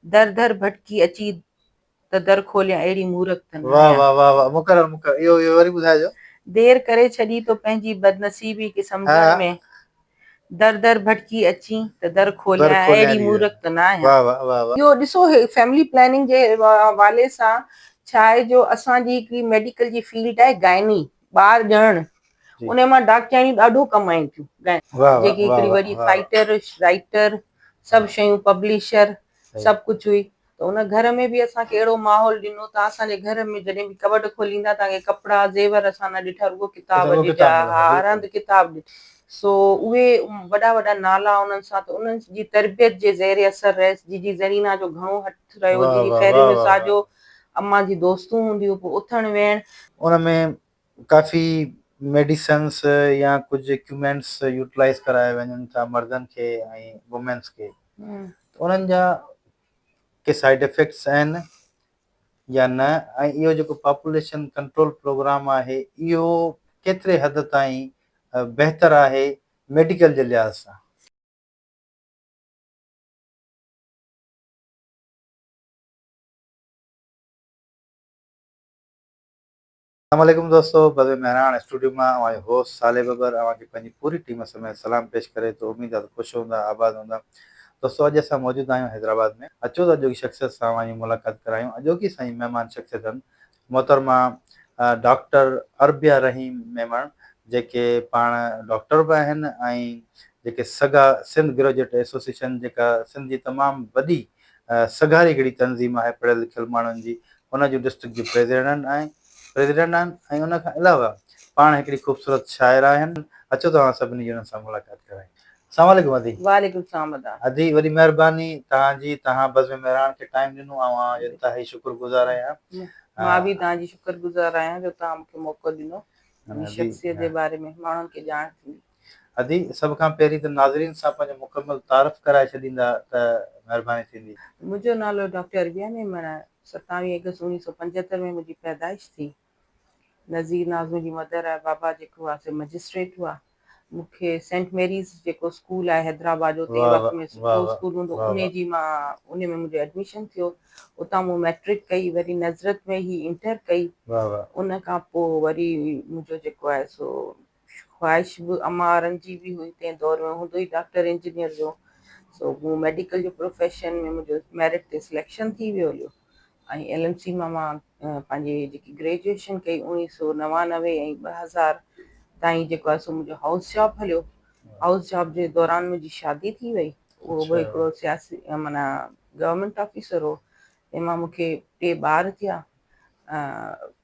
در در ڀٽڪي اچي ته در کوليان اهڙي مورک ته نه واھ آهيان. واھ واھ واھ مقرر مقرر اهو اهو وري ٻڌائجو. دير ڪري ڇڏي تو پنهنجي بدنصيبي کي سمجهڻ ها ۾. در در ڀٽڪي اچين ته در در کوليان کوليان اهڙي اهڙي مورک ته نه آهيان. واھ واھ واھ واھ. اهو ڏسو هي فيملي پلاننگ جي حوالي سان ڇا آهي جو اسان جي هڪڙي ميڊيڪل جي فيلڊ آهي گائني، ٻار ڄڻڻ، جي. انهي مان ڊاڪٽرياڻيون ڏاڍو ڪمائين ٿيون. واھ واھ جيڪي واھ هڪڙي واھ وڏي واھ واھ. فائٽر، رائيٽر، سڀ شيون پبلشر سڀ ڪجهه هئي ته ان گهر ۾ به اسان کي اهڙو ماحول ڏنو ته اسان جي گهر ۾ جڏهن به ڪٻٽ کوليندا توهان کي ڪپڙا زيور اسان نه ڏٺا رڳو ڪتاب ڏٺا ها هر هنڌ ڪتاب ڏٺا سو اهي وڏا وڏا نالا انهن سان ته انهن جي تربيت جي زير اثر رهيس جيجي زرينا جو گهڻو هٿ رهيو جيجي خيرالنساء جو امان جي دوستون هونديون پوء اٿڻ ويهڻ. ان ۾ ڪافي ميڊيسنس يا ڪجهه اڪيوپمينٽس يوٽيلائز ڪرايا وڃن ٿا مردن کي ۽ وومينس کي ته انهن جا ڪي سائيڊ افيڪٽس آهن يا نه ۽ اهو جيڪو پاپوليشن ڪنٽرول پروگرام آهي اهو ڪيتري حد تائين بهتر آهي ميڊيڪل جي لحاظ سان؟ السلام عليڪم دوستو بزم مهراڻ اسٽوڊيو مان اوهان جو هوسٽ صالح ٻٻر اوهان کي پنهنجي پوري ٽيم سميت سلام پيش ڪري ٿو اميد آهي ته خوش هوندا آباد هوندا دوستو اڄ اسان موجود آهيون حيدرآباد ۾ اچو ته اڄوڪي شخصيت سان اوهان جي ملاقات ڪرايون اڄوڪي اسان جي مهمان شخصيت آهن محترمه ڊاڪٽر اربيا رحيم ميمڻ جيڪي پاڻ ڊاڪٽر به آهن ۽ جيڪي سگا سنڌ گريجوئيٽ ايسوسيئيشن جيڪا سنڌ جي تمام وڏي سگهاري هڪڙي تنظيم آهي پڙهيل لکيل ماڻهن جي ان جون ڊسٽرڪٽ جون پريزيڊنٽ آهن پريزيڊنٽ آهن ۽ ان کان علاوه پاڻ هڪڙي خوبصورت شاعره آهن. اچو ته اوهان سڀني جي انهن سان ملاقات ڪرايون. السلام عليڪم ادي. وعليڪم السلام ادا. ادي وڏي مهرباني توهان جي توهان بزم مهراڻ کي ٽائيم ڏنو آئون اوهان جو انتهائي شڪر گذار آهيان. مان به توهان جي شڪر گذار آهيان جو توهان مون کي موقعو ڏنو منهنجي شخصيت جي باري ۾ ماڻهن کي ڄاڻ ٿيندي. ادي سڀ کان پهرين ته ناظرين سان پنهنجو مڪمل تعارف ڪرائي ڇڏيندا ته مهرباني ٿيندي. منهنجو نالو ڊاڪٽر اربيا ميمڻ آهي. 27 آگسٽ 1975 ۾ منهنجي پيدائش ٿي. نذير ناز منهنجي مدر آهي. بابا جيڪو هئا سي مئجسٽريٽ هئا. مون کي سينٽ ميريز جيڪو اسڪول آهي حيدرآباد جو تنهن وقت ۾ سٺو اسڪول هوندو انهي جي مان انهي ۾ منهنجو ايڊميشن ٿيو. اتان مون مئٽرڪ ڪئي وري نذرت ۾ هي انٽر ڪئي. ان کان پوء وري منهنجو جيڪو آهي سو خواهش به امارن جي به هئي تنهن دور ۾ هوندو ئي ڊاڪٽر انجنيئر جو سو مون ميڊيڪل جو پروفيشن ۾ منهنجو ميرٽ تي سليڪشن ٿي ويو هليو ۽ ايل ايم سي مان مان پنهنجي جيڪي گريجوئيشن ڪئي 1999 ۽ 2000 تائين جيڪو آهي سو منهنجو هائوس جاب هليو. هائوس جاب جي دوران منهنجي شادي ٿي وئي. اهو به هڪڙو سياسي معنيٰ گورنمينٽ آفيسر هو. تنهن مان مون کي ٽي ٻار ٿيا.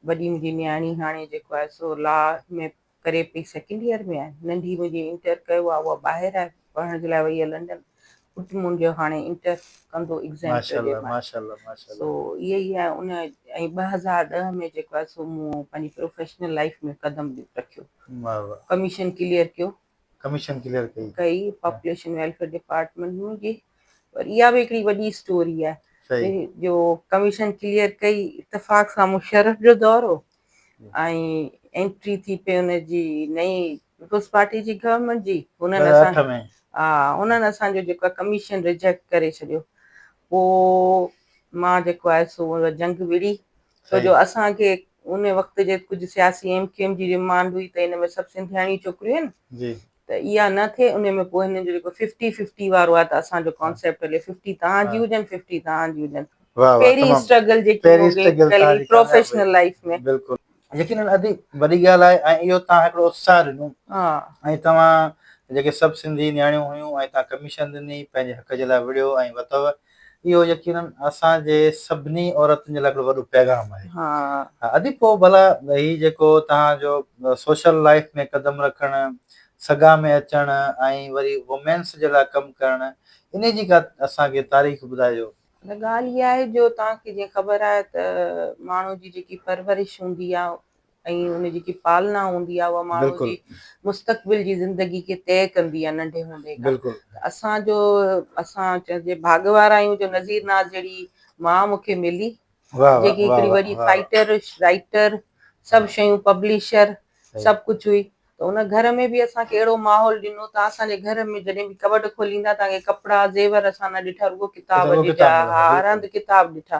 وڏي منهنجي نياڻي هاڻي جيڪو آهي سو لا ۾ ڪري پئي سيڪنڊ ايئر ۾ آهي. ننڍي منهنجي انٽر ڪيو آهي اها ٻاهر آهي پڙهڻ جي لاء وئي آهي لنڊن. پٽ منهنجو هاڻي انٽر ڪندو ايگزام پيو ڏئي سو اهي ئي آهي ان ۽ 2010 ۾ جيڪو آهي سو مون پنهنجي پروفيشنل لائيف ۾ قدم رکيو ڪميشن ڪليئر ڪيو ڪميشن ڪليئر ڪئي ڪئي پاپوليشن ويلفيئر ڊپارٽمينٽ منهنجي پر اها به هڪڙي وڏي اسٽوري آهي جو ڪميشن ڪليئر ڪئي اتفاق سان مشرف جو دور هو ۽ انٽري ٿي پئي ان جي نئين پيپلز پارٽي جي گورنمينٽ جي انهن اسان ها انهن اسان جو جيڪو ڪميشن ريجيڪٽ ڪري ڇڏيو پوء مان جيڪو آهي سو جنگ وڙهي ڇو جو اسان کي ان وقت جي ڪجهه سياسي ايم ڪيو ايم جي ڊمانڊ هئي ته ان ۾ سڀ سنڌياڻيون ڇوڪريون آهن ته اها نه ٿئي ان ۾ پوء هنن جو جيڪو ففٽي ففٽي وارو آهي ته اسان جو ڪانسيپٽ هلي ففٽي توهان جي هجن ففٽي توهان جي هجن. پهرين اسٽرگل جيڪي مون ڪئي پروفيشنل لائيف ۾. بلڪل يقينن ادي وڏي ڳالهه آهي ۽ اهو توهان هڪڙو اتساهه ڏنو ۽ توهان جيڪي سڀ سنڌي نياڻيون هيون ۽ توهان ڪميشن ڏني پنهنجي حق جي لاء وڙهيو ۽ وتو اهو يقينن اسان جي سڀني عورتن جي لاء هڪڙو وڏو پيغام آهي. ادي پوء ڀلا هي جيڪو توهان جو سوشل لائيف ۾ قدم رکڻ سگا ۾ اچڻ ۽ وري وومينس جي لاء ڪم ڪرڻ انهي جي ڪا اسان کي تاريخ ٻڌائجو. نه ڳالهه اها آهي جو توهان کي جيئن خبر آهي ته ماڻهو جي جيڪي پرورش هوندي آهي ۽ ان جي جيڪي پالنا هوندي آهي اها ماڻهو جي مستقبل جي زندگي کي طئي ڪندي آهي ننڍي هوندي کان ته اسان جو اسان چئجي ڀاڳ وارا آهيون جو نذير ناز جهڙي ماء مون کي ملي جيڪي هڪڙي وڏي فائٽر رائٽر سڀ شيون پبلشر سڀ ڪجهه هئي. ته ان گهر ۾ به اسان کي اهڙو ماحول ڏنو ته اسان جي گهر ۾ جڏهن به ڪٻٽ کوليندا توهان کي ڪپڙا زيور اسان نه ڏٺا رڳو ڪتاب ڏٺا ها هر هنڌ ڪتاب ڏٺا.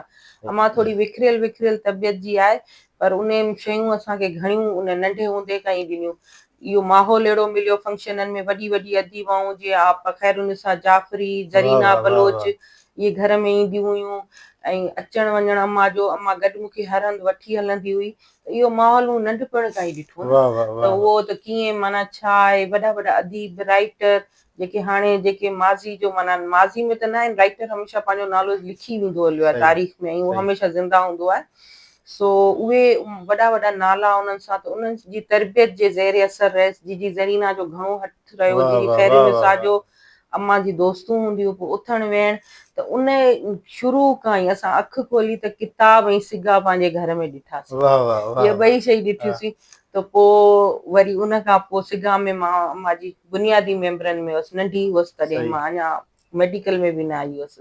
امان ٿوري وکريل وکريل طبيعت جي آهي پر انهن شيون اسان کي گهڻيون ان ننڍي هوندي کان ئي ڏنيون. اهو ماحول اهڙو مليو فنڪشنن ۾ وڏي وڏي اديبائون جيئن آپا خيرالنساء جعفري، زرينا بلوچ اهي گهر ۾ اينديون هيون ۽ اچڻ وڃڻ امان جو امان گڏ مون کي هر هنڌ وٺي هلندي هئي ته اهو ماحول مون ننڍپڻ کان ئي ڏٺو نه ته اهو ته ڪيئن معنيٰ ڇا آهي وڏا وڏا اديب رائيٽر جيڪي هاڻي جيڪي ماضي جو معنيٰ ماضي ۾ ته نه آهن رائيٽر هميشه پنهنجو نالو لکي ويندو هليو آهي تاريخ ۾ ۽ اهو هميشه زنده هوندو آهي سو اهي وڏا وڏا نالا انهن سان ته انهن جي تربيت جي زير اثر رهيس جيجي زرينا جو گهڻو هٿ رهيو جيجي خيرالنساء جو امان جي دوستون هونديون پوء اٿڻ ويهڻ ته ان شروع کان ئي اسان اک کولي ته ڪتاب ۽ سگا پنهنجي گهر ۾ ڏٺاسين اهي ٻئي شيء ڏٺيوسين ته پوء وري ان کان پوء سگا ۾ مان امان جي بنيادي ميمبرن ۾ هئس ننڍي هئس تڏهن مان اڃا ميڊيڪل ۾ به نه آئي هئس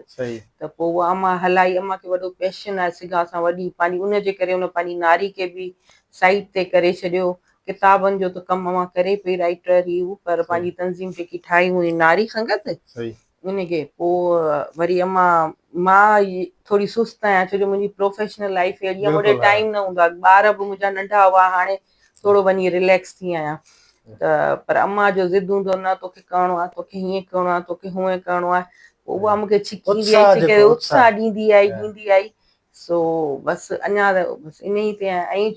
ته پوء اها امان هلائي امان کي وڏو پيشن آهي سگا سان وڏي پنهنجي ان جي ڪري ان پنهنجي ناري کي به سائيڊ تي ڪري ڇڏيو ڪتابن جو ته ڪم اوهان ڪري پئي رائيٽر هي هو پر پنهنجي تنظيم جيڪي ٺاهي هئي ناري سنگت ان کي پوء وري امان مان ٿوري سست آهيان ڇو جو منهنجي پروفيشنل لائيف اهڙي آهي مون ڏي ٽائيم نه هوندو آهي ٻار به منهنجا ننڍا هئا هاڻي ٿورو وڃي رليڪس ٿي آهيان ته پر امان جو ضد هوندو نه توکي ڪرڻو آهي توکي هيئن ڪرڻو آهي توکي هونئن ڪرڻو آهي پوء اها مون کي ڇڪيندي آئي ڇڪي اتساهه ڏيندي آئي ڏيندي آئي سو بس اڃا بس انهي تي آهيان ۽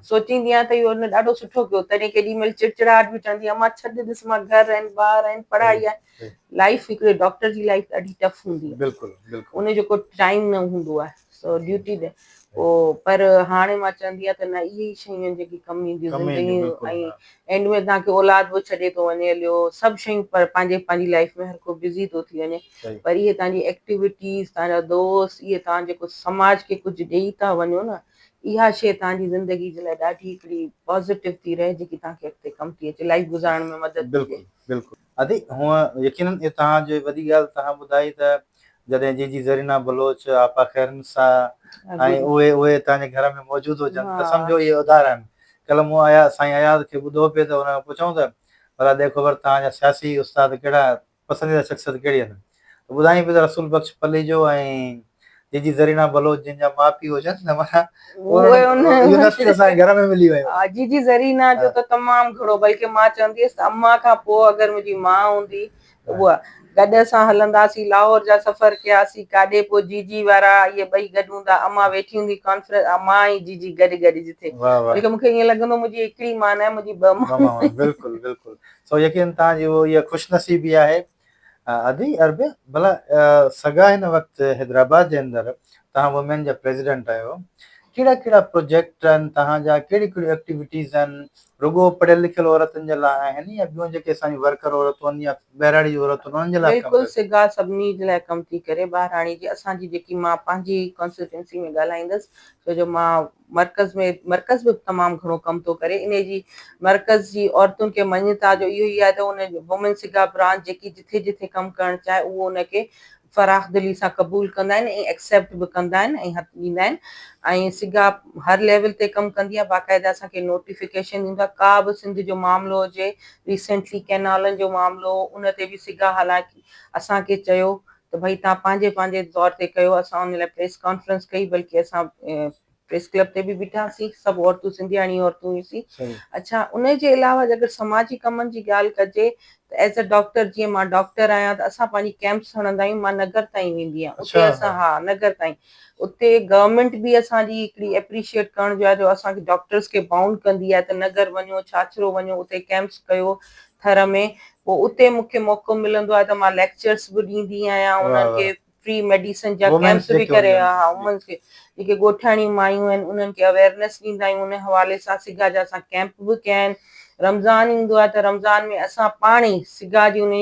سوچيندي آهيان ته اهو هن ڏاڍو سٺو ڪيو تڏهن ڪيڏي مهل چڙچڙاهٽ به چوندي امان ڇڏ ڏس مان گهر آهن ٻار آهن پڙهائي آهي لائف هڪڙي ڊاڪٽر جي لائف ڏاڍي ٽف هوندي آهي بلڪل بلڪل ان جو ڪو ٽائيم نه هوندو آهي سو ڊيوٽي ڏي پوء پر هاڻي مان چوندي آهيان ته نه اهي ئي شيون آهن جيڪي ڪم اينديون زندگي ۽ اينڊ ۾ توهان کي اولاد به ڇڏي ٿو وڃي هليو سڀ شيون پر پنهنجي پنهنجي لائف ۾ هر ڪو بزي ٿو ٿي وڃي پر اهي توهان جي ايڪٽيوٽيز توهان جا دوست اهي توهان جيڪو سماج کي ڪجهه ڏيئي ٿا وڃو نه اها شيء توهان جي زندگي جي لاء ڏاڍي هڪڙي پازيٽو ٿي رهي جيڪي توهان کي اڳتي ڪم ٿي اچي لائيف گذارڻ ۾ مدد ٿي ڏئي. بلڪل بلڪل ادي هونء يقينن اهو توهان جي وڏي ڳالهه توهان ٻڌائي ته جڏهن جيجي زرينا بلوچ آپا خيرالنساء ۽ اهي اهي توهان جي گهر ۾ موجود هجن ته سمجهو اهي ادار آهن ڪلهه مون ايا سائين اياز کي ٻڌو پئي ته ان کان پڇيائون ته ڀلا ڏي خبر توهان جا سياسي استاد ڪهڙا پسنديده شخصيت ڪهڙي آهن ته ٻڌائين پئي ته رسول بخش پليجو ۽ جيجي زرينا بلوچ جن جا ماء پيء هجن ته معنيٰ يونيورسٽي اسان کي گهر ۾ ملي ويو. ها جيجي زرينا جو ته تمام گهڻو بلڪه مان چوندي هيس ته امان کان پوء اگر منهنجي ماء هوندي ته اها گڏ اسان هلنداسين لاهور جا سفر ڪياسين ڪاڏي پوء جيجي وارا اهي ٻئي گڏ هوندا امان ويٺي هوندي ڪانفرنس مان ۽ جيجي گڏ گڏ جٿي بلڪه مون کي ائين لڳندو منهنجي هڪڙي ماء ناهي منهنجي ٻه مائون بلڪل بلڪل سو يقينن توهان جي اها خوش نصيبي آهي ادي عربيه ڀلا سگا هن وقت حيدرآباد جي اندر توهان وومين جا پريزيڊنٽ آهيو ڪهڙا ڪهڙا پروجيڪٽ آهن توهان جا ڪهڙيون ڪهڙيون ايڪٽيوٽيز آهن رڳو پڙهيل لکيل عورتن جي لاء آهن يا ٻيون جيڪي اسان جون ورڪر عورتون آهن يا ٻهراڙي جون عورتون انهن جي لاء به ڪم بلڪل سگا سڀني جي لاء ڪم ٿي ڪري ٻهراڙي جي اسان جي جيڪي مان پنهنجي ڪانسٽيٽوئنسي ۾ ڳالهائيندس ڇو جو مان مرڪز ۾ مرڪز به تمام گهڻو ڪم ٿو ڪري انهي جي مرڪز جي عورتن کي مڃتا جو اهو ئي آهي ته ان وومين سگا برانچ جيڪي جٿي جٿي ڪم ڪرڻ چاهي اهو ان کي فراخ دلي سان قبول ڪندا آهن ۽ ايڪسيپٽ به ڪندا آهن ۽ هٿ ڏيندا آهن ۽ سگا هر ليول تي ڪم ڪندي آهي باقاعده اسان کي نوٽيفڪيشن ايندو آهي ڪا به سنڌ جو معاملو هجي ريسينٽلي ڪينالن جو معاملو هو ان تي به سگا حالانڪه اسان کي چيو ته ڀئي توهان پنهنجي پنهنجي طور تي ڪيو، اسان ان لاء پريس ڪانفرنس ڪئي، بلڪه اسان پريس ڪلب تي به بيٺاسين، سڀ عورتون سنڌياڻي عورتون هيون سين. اڇا ان جي علاوه اگر سماجي ڪمن جي ڳالهه ڪجي ته ايز اي ڊاڪٽر جيئن مان ڊاڪٽر آهيان ته اسان پنهنجي ڪيمپس هڻندا آهيون، مان نگر تائين ويندي آهيان اتي اسان ها نگر تائين اتي گورنمينٽ به اسان جي هڪڙي ايپريشيئيٽ ڪرڻ جو آهي جو اسان کي ڊاڪٽرس کي بائونڊ ڪندي آهي ته نگر وڃو ڇاڇرو وڃو اتي ڪيمپس ڪيو ٿر ۾ پوء اتي مون کي موقعو ملندو آهي ته مان ليڪچرس به ڏيندي آهيان انهن کي فري ميڊيسن جا ڪيمپس به ڪري ها وومنس کي جيڪي ڳوٺاڻيون مايون آهن انهن کي اويئرنيس ڏيندا آهيون ان حوالي سان سگا جا اسان ڪيمپ به ڪيا آهن رمضان ايندو آهي ته رمضان ۾ اسان پاڻ ئي سگا جي ان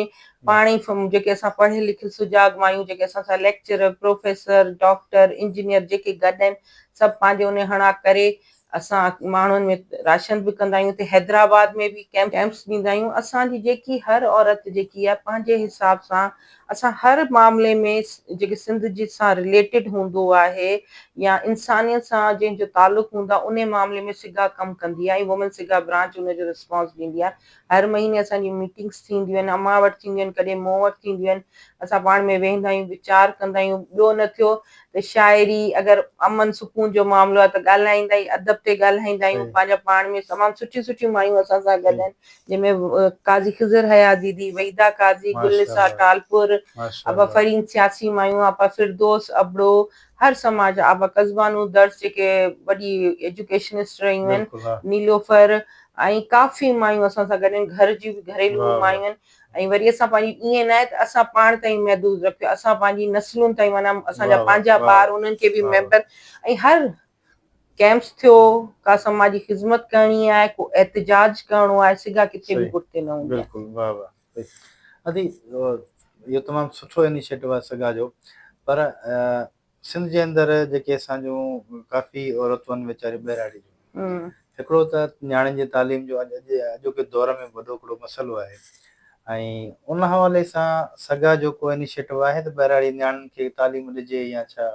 پاڻ ئي جيڪي اسان پڙهيل لکيل سجاڳ مايون جيڪي اسان سان ليڪچرر پروفيسر ڊاڪٽر انجنيئر جيڪي گڏ آهن سڀ پنهنجي ان هڻا ڪري اسان ماڻهن ۾ راشن به ڪندا آهيون اتي حيدرآباد ۾ به ڪيمپس ڏيندا آهيون اسان جي جيڪي هر عورت جيڪي آهي پنهنجي حساب سان اسان هر معاملي ۾ جيڪي سنڌ جي سان رليٽيڊ هوندو آهي يا انسانيت سان جنهن جو تعلق هوندو آهي انهي معاملي ۾ سگا ڪم ڪندي آهي ۽ وومين سگا برانچ ان جو رسپانس ڏيندي آهي. هر مهيني اسان جون ميٽنگس ٿينديون آهن، امان وٽ ٿينديون آهن، ڪڏهن مون وٽ ٿينديون آهن، اسان پاڻ ۾ ويهندا آهيون، ويچار ڪندا آهيون، ٻيو نه ٿيو ته شاعري اگر امن سڪون جو معاملو آهي ته ڳالهائيندا آهيون، ادب تي ڳالهائيندا آهيون، پنهنجا پاڻ ۾ تمام سٺيون سٺيون مايون اسان سان گڏ آهن، جنهن ۾ قاضي خضر حيات ديدي، وحيده قاضي، گل نساء ٽالپر، ابا فرين سياسي مايون، آپا فردوس ابڙو، هر سماج جا آپا قزبانو درس جيڪي وڏي ايجوڪيشنسٽ رهيون آهن، نيلوفر ۽ ڪافي مايون اسان سان گڏ آهن، گهر جون به گهريلو به مايون آهن ۽ وري اسان پنهنجي ائين ناهي ته اسان پاڻ تائين محدود رکيو اسان پنهنجي نسلن تائين معنيٰ اسان جا پنهنجا ٻار انهن کي به ميمبر ۽ هر ڪيمپس ٿيو ڪا سماجي خدمت ڪرڻي آهي ڪو احتجاج ڪرڻو آهي سگا ڪٿي به پٺتي نه هوندي آهي. بلڪل واه واه ادي اهو تمام سٺو انيشيٽو آهي سگا جو پر سنڌ جي اندر جيڪي اسان جون ڪافي عورتون آهن ويچاريون ٻهراڙي جون هڪڙو ته نياڻين جي تعليم جو اڄ اڄوڪي دور ۾ وڏو هڪڙو مسئلو آهي ۽ ان حوالي سان سگا جو ڪو انيشيٽو آهي ته ٻهراڙي نياڻين کي تعليم ڏجي يا ڇا؟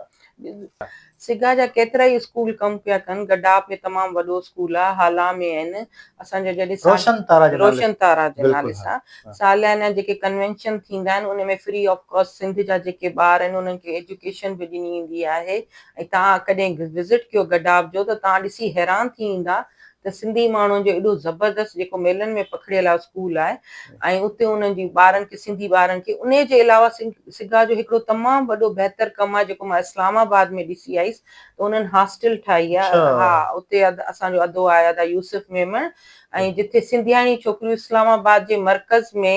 سگا جا ڪيترائي اسڪول ڪم پيا ڪن، گڊاپ ۾ تمام وڏو اسڪول آ، هالا ۾ آهن، اسان جو جڏهن روشن تارا جي نالي روشن تارا جي نالي سان ساليانا جيڪي ڪنوينشن ٿيندا آهن ان ۾ فري آف ڪاسٽ سنڌ جا جيڪي ٻار آهن انهن کي ايجوڪيشن به ڏني ويندي آهي ۽ توهان ڪڏهن وزٽ ڪيو گڊاپ جو ته توهان ڏسي حيران ٿي ويندا ته سنڌي ماڻهن جو ايڏو زبردست جيڪو ميلن ۾ پکڙيل آهي اسڪول آهي ۽ اتي انهن جي ٻارن کي سنڌي ٻارن کي انهي جي علاوه سگا جو هڪڙو تمام وڏو بهتر ڪم آهي جيڪو مان اسلام آباد ۾ ڏسي آيس ته انهن هاسٽل ٺاهي آهي ها اتي اسان جو ادو آهي ادا يوسف ميمڻ ۽ جتي سنڌياڻي ڇوڪريون اسلام آباد جي مرڪز ۾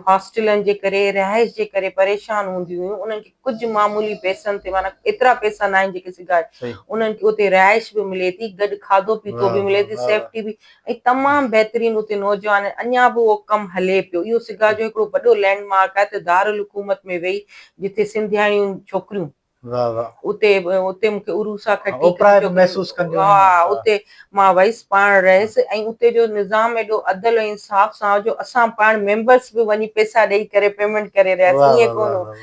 هاسٽلن جي ڪري رهائش جي ڪري پريشان هونديون هيون انهن کي ڪجهه معمولي پئسن تي معنيٰ ايترا پئسا ناهن جيڪي سگهائي انهن کي اتي رهائش به ملي ٿي گڏ کاڌو پيتو به ملي ٿي سيفٽي به ۽ تمام بهترين اتي نوجوان اڃا به اهو ڪم هلي پيو اهو سگا جو هڪڙو وڏو لينڊ مارڪ آهي ته دارالحڪومت ۾ ويهي جتي سنڌياڻيون ڇوڪريون اتي اتي مون کي عروسا کٽي اوپرائپ محسوس ڪنديون ها اتي مان ويس پاڻ رهيس ۽ اتي جو نظام ايڏو عدل ۽ انصاف سان جو اسان پاڻ ميمبرس به وڃي پئسا ڏئي ڪري پيمنٽ ڪري رهياسين ائين ڪونه هو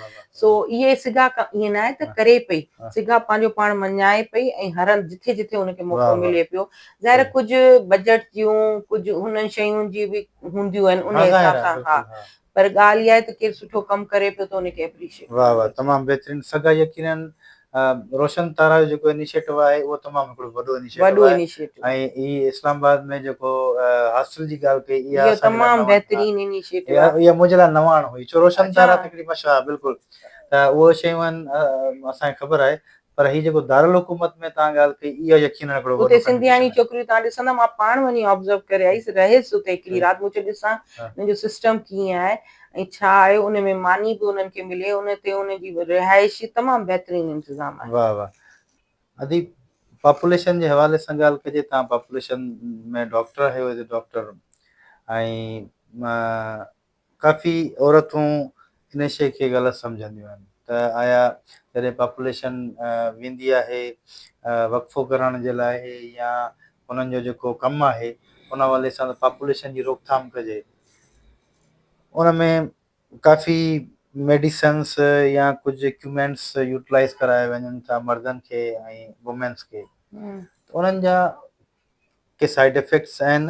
سو اهي سگا ائين ناهي ته ڪري پئي سگا پنهنجو پاڻ مڃائي پئي ۽ هر هنڌ جٿي جٿي ان کي موقعو ملي پيو ظاهر آهي ڪجهه بجيٽ جون ڪجهه هنن شين جي به هونديون آهن ان حساب سان ها پر ڳالهه اها آهي ته ڪير سٺو ڪم ڪري پيو ته ان کي اپريشيٽ واه واه تمام بهترين سگا يقينن روشن تارا جو جيڪو انيشيٽو آهي اهو تمام هڪڙو وڏو انيشيٽو وڏو انيشيٽو آهي ۽ هي اسلام آباد ۾ جيڪو هاسٽل جي ڳالهه ڪئي اها اهو تمام بهترين انيشيٽو آهي اها منهنجي لاء نواڻ هئي ڇو روشن تارا ته هڪڙي مشهور ها بلڪل ته اهو شيون آهن اسان کي خبر آهي پر هي جيڪو دارالحڪومت ۾ توهان ڳالهه ڪئي اها يقينن هڪڙو وڏو اتي سنڌياڻي ڇوڪريون توهان ڏسندا مان پاڻ وڃي آبزرو ڪري آئيس رهيس اتي هڪڙي رات مون چيو ڏسان انهن جو سسٽم ڪيئن آهي ۽ ڇا آهي ان ۾ ماني به انهن کي ملي ان تي ان جي رهائش تمام بهترين انتظام آهي. واه واه ادي پاپوليشن جي حوالي سان ڳالهه ڪجي توهان پاپوليشن ۾ ڊاڪٽر آهيو ايز اي ڊاڪٽر ۽ ڪافي عورتون ان شيء کي غلط سمجهنديون آهن ته آيا جڏهن پاپوليشن ويندي آهي وقفو ڪرڻ جي لاء يا انهن جو جيڪو ڪم آهي ان حوالي سان ته پاپوليشن جي روڪٿام ڪجي ان ۾ ڪافي ميڊيسنس يا ڪجهه اڪيوپمينٽس يوٽيلائز ڪرايا وڃن ٿا مردن کي ۽ وومينس کي ته انهن جا ڪي سائيڊ افيڪٽس آهن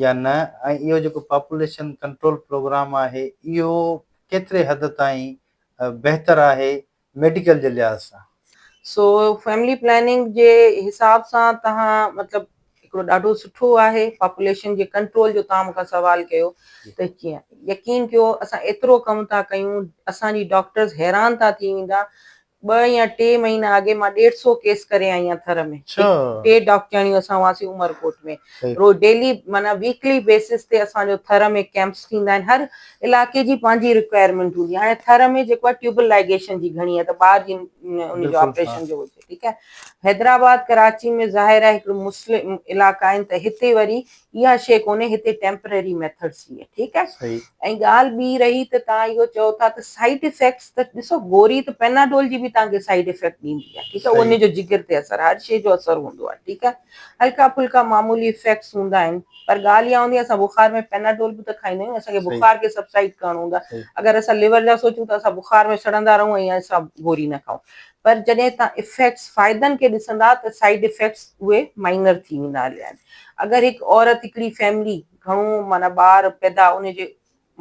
يا نه ۽ اهو جيڪو پاپوليشن ڪنٽرول پروگرام آهي اهو ڪيتري حد تائين بهتر آهي ميڊيڪل جي لحاظ سان؟ سو فيملي پلاننگ جي حساب سان توهان مطلب هڪڙو ڏاڍو سٺو آهي پاپوليشن جي ڪنٽرول جو توهان مون کان سوال ڪيو ته ڪيئن يقين ڪيو اسان ايترو ڪم ٿا ڪيون اسان جي ڊاڪٽرز حيران ٿا ٿي ويندا ٻه يا ٽي مهينا اڳي مان ڏيڍ سو ڪيس ڪري آئي آهيان ٿر ۾. ٽي ڊاڪٽرياڻيون اسان هئاسين عمرڪوٽ ۾. روز ڊيلي معنيٰ ويڪلي بيسس تي اسان جو ٿر ۾ ڪيمپس ٿيندا آهن. هر علائقي جي پنهنجي رڪوائرمينٽ هوندي آهي. هاڻي ٿر ۾ جيڪو آهي ٽيوبل لائگيشن جي گهڻي آهي ته ٻار جي ان جو آپريشن جو هجي. ٺيڪ آهي حيدرآباد ڪراچي ۾ ظاهر آهي هڪڙو مسلم علائقا آهن ته هتي وري اها شيء ڪونهي هتي ٽيمپرري ميٿڊس جي ٺيڪ آهي ۽ ڳالهه ٻي رهي ته توهان اهو چئو ٿا ته سائيڊ افيڪٽس ته ڏسو گوري ته پيناڊول جي به توهان کي سائيڊ افيڪٽ ڏيندي آهي ٺيڪ آهي ان جو جگر تي اثر هر شيء جو اثر هوندو آهي ٺيڪ آهي هلڪا ڦلڪا معمولي افيڪٽس هوندا آهن پر ڳالهه اها هوندي آهي اسان بخار ۾ پيناڊول به ته کائيندا آهيون اسان کي بخار کي سبسائيڊ ڪرڻو هوندو آهي اگر اسان ليور جا سوچون ته اسان بخار ۾ سڙندا رهون ۽ اسان گوري نه کائون پر جڏهن توهان افيڪٽس فائدن کي ڏسندا ته سائيڊ افيڪٽس اهي مائنر ٿي ويندا هليا آهن اگر هڪ عورت هڪڙي فيملي گهڻو معنيٰ ٻار پيدا ان جي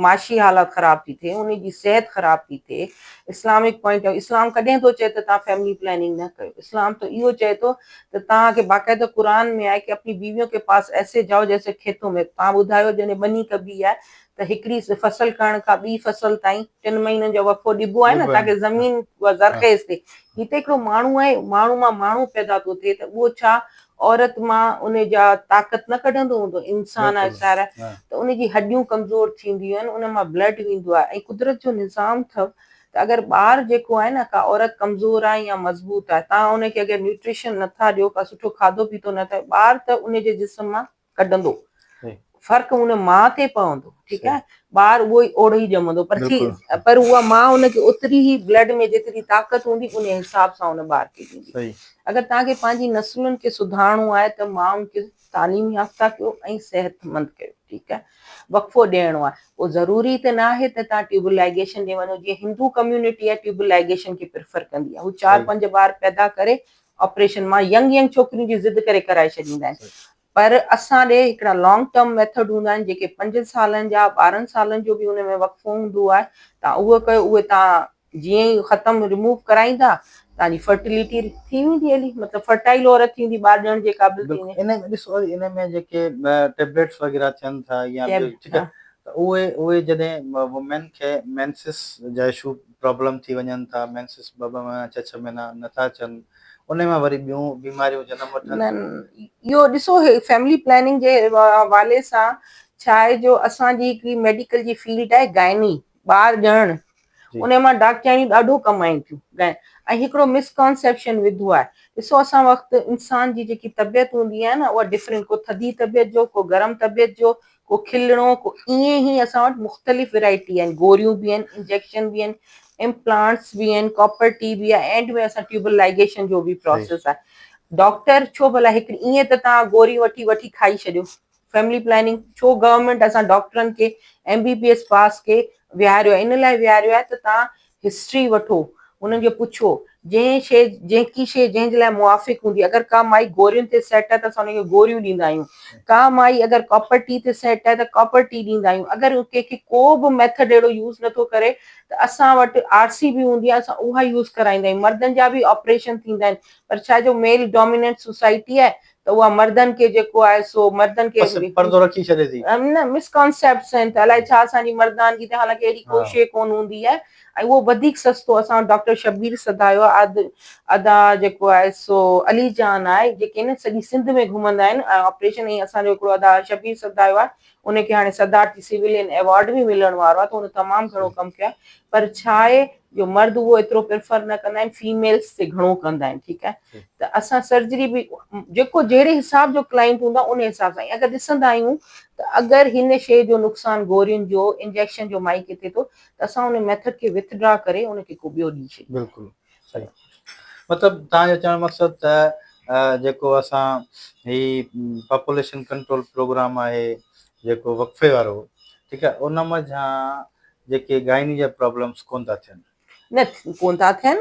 معاشي حالات خراب ٿي ٿئي ان جي صحت خراب ٿي ٿئي اسلامڪ پوائنٽ آف اسلام ڪڏهن ٿو چئي ته توهان فيملي پلاننگ نه ڪيو اسلام ته اهو چئي ٿو ته توهان کي باقاعده قرآن ۾ آهي ڪي اپني بيويون ڪي پاس ايسي جائو جيسي کيتون ۾ توهان ٻڌايو جڏهن ٻني ڪبي آهي ته هڪڙي فصل ڪرڻ کان ٻي فصل تائين ٽن مهينن جو وقفو ڏبو آهي نه تاڪه زمين اها زرخيز ٿئي. هي ته هڪڙو ماڻهو آهي، ماڻهو مان ماڻهو پيدا ٿو ٿئي ته اهو ڇا عورت مان ان جا طاقت نه ڪڍندو هوندو؟ انسان آهي سارا ته ان جي هڏيون ڪمزور ٿينديون آهن، ان مان بلڊ ويندو آهي ۽ قدرت جو نظام اٿو ته اگر ٻار جيڪو آهي نه ڪا عورت ڪمزور آهي يا مضبوط آهي توهان ان کي اگر نيوٽريشن نٿا ڏيو ڪا سٺو کاڌو پيتو نٿا ٻار ته ان جي جسم مان ڪڍندو فرق ان ماء تي پوندو ٺيڪ آهي ٻار اهو ئي اوڙو ئي ڄمندو پر ٿي پر اها ماء ان کي اوتري ئي بلڊ ۾ جيتري طاقت هوندي ان حساب سان ان ٻار کي ڏيندي اگر توهان کي پنهنجي نسلن کي سڌارڻو آهي ته مائن کي تعليم يافته ڪيو ۽ صحت مند ڪيو ٺيڪ آهي وقفو ڏيڻو آهي پوء ضروري ته نه آهي ته توهان ٽيوب لائگيشن ڏي وڃو جيئن هندو ڪميونٽي آهي ٽيوب لائگيشن کي پريفر ڪندي آهي هو چار پنج ٻار پيدا ڪري آپريشن مان ينگ ينگ ڇوڪرين جي ضد ڪري ڪرائي ڇڏيندا آهن پر اسان ڏي هڪڙا لانگ ٽرم ميٿڊ هوندا آهن جيڪي پنجن سالن جا 12 سالن جو به ان ۾ وقفو هوندو آهي تان اهو ڪيو اهي تان جيئن ئي ختم ريموو ڪرائيندا تان جي فرٽيلٽي ٿي ويندي هلي مطلب فرٽائل عورت ٿي ويندي ٻار ڄڻڻ جي قابل ٿي ويندي. ان ۾ ڏسو ان ۾ جيڪي ٽيبليٽس وغيره ٿين ٿا يا ٻيو ٺيڪ آهي ته اهي اهي جڏهن وومين کي مينسس جا اشو پرابلم ٿي وڃن ٿا مينسس ٻه ٻه مهينا ڇهه ڇهه مهينا نٿا اچن ان مان وري ٻيون بيماريون جنم وٺن نه اهو ڏسو هي فيملي پلاننگ جي حوالي سان ڇا آهي جو اسان جي هڪڙي ميڊيڪل جي فيلڊ آهي گائني ٻار ڄڻڻ ان مان ڊاڪٽرياڻيون ڏاڍو ڪمائين ٿيون ۽ هڪڙو مسڪانسيپشن وڌو آهي ڏسو اسان وقت انسان جي جيڪي طبيعت هوندي آهي نه اها ڊفرنٽ ڪو ٿڌي طبيعت جو ڪو گرم طبيعت جو ڪو کلڻو ڪو ائين ئي اسان وٽ مختلف ورائٽي آهن گوريون به آهن انجيڪشن به آهن امپلانٽس به آهن ڪاپر ٽي به آهي اينڊ ۾ اسان ٽيوبل لائگيشن جو به پروسيس آهي ڊاڪٽر ڇو ڀلا هڪڙي ائين ته توهان گوري وٺي وٺي کائي ڇڏيو فيملي پلاننگ ڇو گورنمينٽ اسان ڊاڪٽرن کي M B B S pass کي ويهاريو آهي ان لاء ويهاريو آهي ته توهان هسٽري وٺو، انهن کي پڇو، جنهن شيء جيڪي شيء جنهن جي لاء موافق هوندي، اگر ڪا مائي گورين تي سيٽ آهي ته اسان ان کي گوريون ڏيندا آهيون، ڪا مائي اگر ڪاپر ٽي تي سيٽ آهي ته ڪاپر ٽي ڏيندا آهيون، اگر ڪنهن کي ڪو به ميٿڊ اهڙو يوز نٿو ڪري ته اسان وٽ آر سي به هوندي آهي اسان اها يوز ڪرائيندا آهيون، مردن جا به آپريشن ٿيندا آهن پر ڇا جو ميل ڊوميننٽ سوسائٽي آهي ته اها مردن کي جيڪو آهي سو مردن کي بس پردو رکي ڇڏي ٿي. نه مسڪانسيپٽس آهن ته الائي ڇا اسان جي مردانگي تي حالانڪه اهڙي ڪو شيء ڪونه هوندي آهي ۽ اهو وڌيڪ سستو اسان وٽ ڊاڪٽر شبير سڌايو آهي ادا جيڪو آهي سو علي جان آهي جيڪي نه سڄي سنڌ ۾ گهمندا آهن ۽ آپريشن ۽ اسان جو هڪڙو ادا شبير سڌايو آهي ان کي هاڻي صدارتي سويلين ايوارڊ به ملڻ وارو آهي ته هن تمام گهڻو ڪم ڪيو آهي پر ڇا آهي جو مرد اهو ايترو پريفر نه ڪندا آهن فيميلز تي گهڻو ڪندا آهن ٺيڪ آهي ته اسان سرجري به جيڪو جهڙي حساب جو ڪلائنٽ هوندو آهي ان حساب سان اگر ڏسندا آهيون ته اگر هن شيء جو نقصان گورين جو انجيڪشن جو مائي کي ٿئي ٿو ته اسان ان ميٿڊ کي وٿ ڊرا ڪري ان کي ڪو ٻيو ڏئي ڇڏيندا بلڪل صحيح مطلب توهان جو چوڻ مقصد ته جيڪو اسان هي پاپوليشن ڪنٽرول پروگرام آهي جيڪو وقفي وارو ٺيڪ آهي ان منجهان جيڪي گائني جا پرابلمس ڪون ٿا ٿين. نه ڪون ٿا ٿين